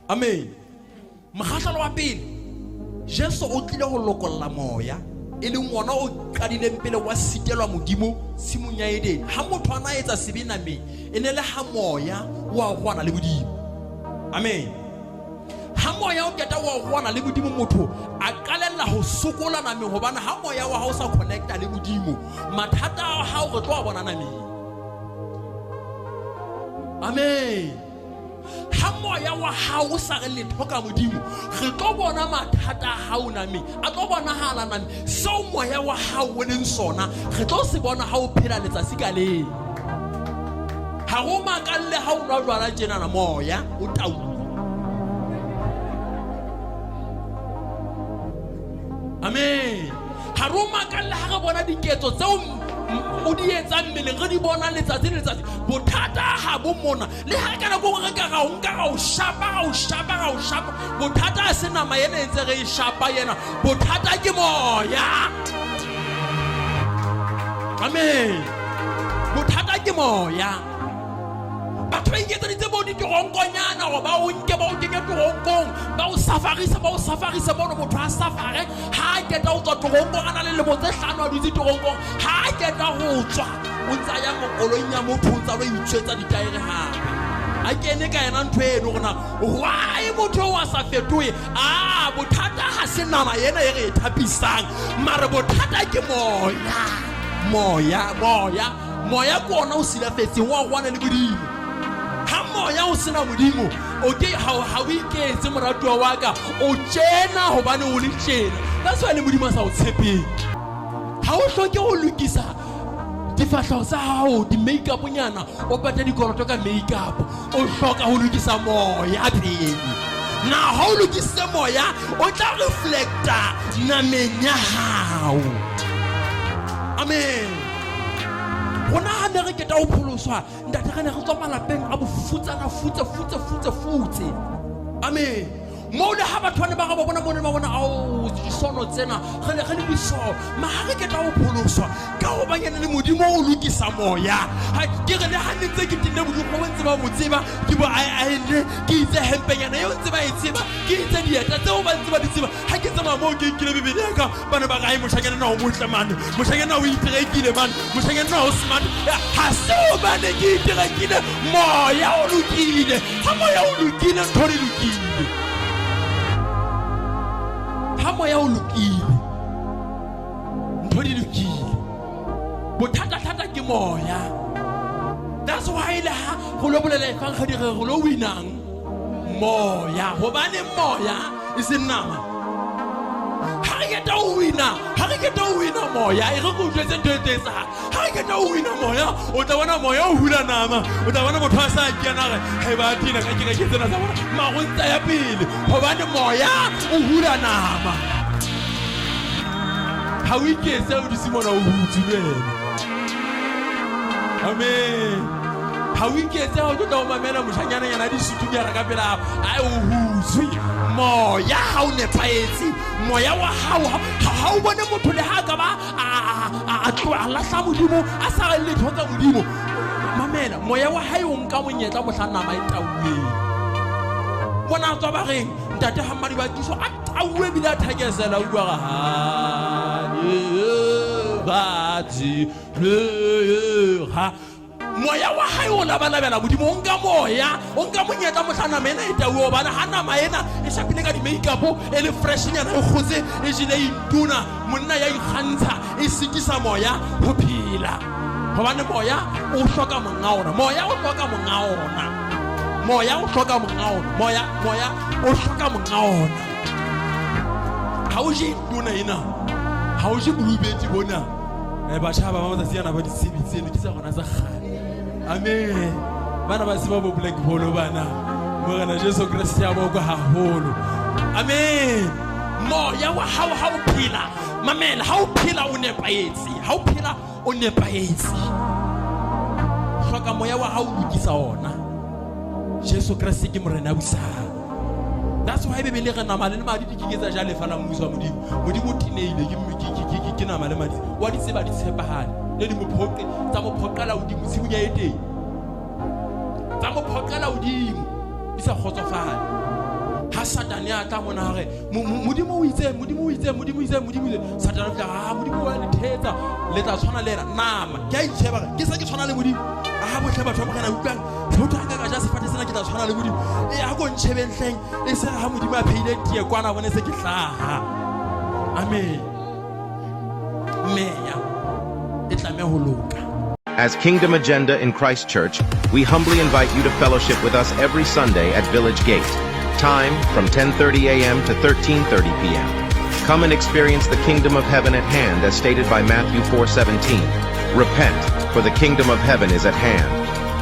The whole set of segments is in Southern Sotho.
Amen. Mokgahlelo wa pele, Jesu o tlile ho lokolla moya, e leng wona o qadileng pele wa sitelwa Modimo tshimong ya Edene. Ha motho a na etsa sebe nameng, e ne le ha moya wa kgwana le Modimo. Amen. Ha moya o keta wa kgwana le Modimo, motho a qalella ho sokola nameng, hobane ha moya wa hao sa connecta le Modimo, mathata a hao re tlo a bona nameng. Amen. Ha moya wa hao o sa re letho ka Modimo, re tlo bona mathata a hao nameng, a tlo bonahala nameng. Seo moya wa hao o leng sona, re tlo se bona ha o phela letsatsi ka leng. Ha go makalle ha o nwa jwala tjenana, moya o tauwe. Amen. Ha re o makalle ha re bona diketso tseo o di etsang mmeleng, re di bona letsatsi le letsatsi. Bothata ha bo mona. Le ha ka nako re ka ra o nka ra o shapa, ra o shapa, ra o shapa, bothata ha se nama ena e ntse re e shapa yena, bothata ke moya. Amen. Bothata ke moya. Batho ba iketseditse bo ditoronkonyana gore ba o nke ba o kenye toronkong, ba o safarise, ba o safarise mono. Motho a safare ha a keta ho tswa toronkong, a na le lemo tse hlano a dutse toronkong, ha a keta ho tswa o ntse a ya koloing ya motho, o ntse a lo itswetsa ditaere hape, a kene ka yena ntho eno. Gore na why motho o a sa fetohe? A bothata ha se nama ena e re e thapisang, mare bothata ke moya. Moya, moya, moya ke ona o silafetseng, wa gwana le Modimo. Ha moya o sena Modimo, o ke ha o iketse, moratuwa wa ka, o tjena hobane o le tjena. That's why le Modimo a sa o tshepeng. Ha o hloke ho lokisa difahleho tsa hao, di-makeup-nyana, o pate dikoloto ka makeup. O hloka ho lokisa moya pele. Na ha o lokisitse moya, o tla reflecta nameng ya hao. Amen. Rona ha ne re keta ho pholoswa, ntate, re ne re tswa malapeng a bofutsana, futse, futse, futse, futse. Amen. Moo le ha batho ba ne ba re ba bona, bone ba bona ao disono tsena, re ne re le disono. Ma ha re keta ho pholoswa, ka hobanyane le Modimo o lokisa moya. Ha ke re le ha ne ntse ke tenne bodikgwe bo ntse ba mo tseba, ke bo aenne, ke itse hempenyana eo ntse ba e tseba, ke itse dieta tseo ba ntse ba di tseba. Ha ke tsamaya moo ke nkile Bibele ya ka, ba ne ba re, ai moshanyana na o motle mane, moshanyana o iterekile mane, moshanyana na o smart. Ha se hobane ke iterekile, moya o lokile. Ha moya o lokile, ntho di lokile. Ha moya o lokile, ntho di lokile. Bothata-thata ke moya. That's why le ha go lo bolela efangedi, re re lo winang moya, hobane moya e seng nama. Ha re keta ho wina, ha re keta ho wina moya, e re ko jwetse ntho e tlo etsahala. Ha re keta ho wina moya, o tla bona moya o hula nama. O tla bona motho a sa kena re he ba tina ka kereke tsena tsa bona, mara o ntsa ya pele, hobane moya o hula nama. Ha o iketse o dutse mona o hutse le wena. Amen. Ha o iketse ha o tlo tla o mamela moshanyana-nyana a disutu di ara ka pela hao, ai o hutswe. Moya ha o nepahetse, moya wa hao ha o bone motho le ha ka ba a tloha a lahla Modimo, a sa re letho ka Modimo. Mamela, moya wa hae o nka monyetla mohla nama e tauweng. Bona tswa ba reng ntate ha mmadi ba tiso a tauwe bile a thakesela, utlwa ga ha moya wa hae o labalabela Modimo. O nka moya, o nka monyetla mohla nama ena e tauwe, hobane ha nama ena e shapile ka di-makeup, e le freshnyana, e kgotse, e jele, e intuna, monna ya ikgantsha, e sitisa moya ho phela, hobane moya o hloka monga ona. Moya o hloka monga ona. Moya o hloka monga ona. Moya, moya o hloka monga ona. Ha o je intuna ena, ha o je bolubetsi bona. Batjha ba matsatsi ana ba ditsebi tseno ke tsa rona tsa kgale. Amen. Bana ba tseba bo black bolo bana. Morena Jesu Kreste a bokwe haholo. Amen. Moya wa hao ha o phela, mamela, ha o phela o nepahetse, ha o phela o nepahetse. Hloka moya wa hao, lokisa ona. Jesu Kreste ke Morena a busang. That's why Bibele re nama le madi di ke ke tsa ja lefa la mmuso wa Modimo. Modimo o tenehile ke nama le madi. Wa di tseba di tshepahale. Ne di mo phoqe, tsa mo phoqela hodimo tshimong ya Edene. Tsa mo phoqela hodimo di sa kgotsofale. Ha Satane a tla mona re Modimo o itse, Modimo o itse, Modimo o itse, Modimo o itse. Satane o tla ah Modimo wa le thetsa, le tla tshwana le yena. Nama ke a itsheba ke se ke tshwana le Modimo. Ah bohle batho ba Morena utlwang, ho thwe nka ka ja sefate sena ke tla tshwana le Modimo. E a ko ntshebeng hleng e se ha Modimo a pheile tie kwana bone se ke hlaha. Amen. Meya e tlameha ho loka. As Kingdom Agenda in Christ Church, we humbly invite you to fellowship with us every Sunday at Village Gate. Time from 10:30 a.m. to 13:30 p.m. Come and experience the kingdom of heaven at hand as stated by Matthew 4:17. Repent, for the kingdom of heaven is at hand.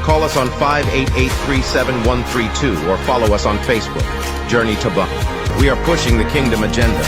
Call us on 58837132 or follow us on Facebook. Journey to Bum. We are pushing the kingdom agenda.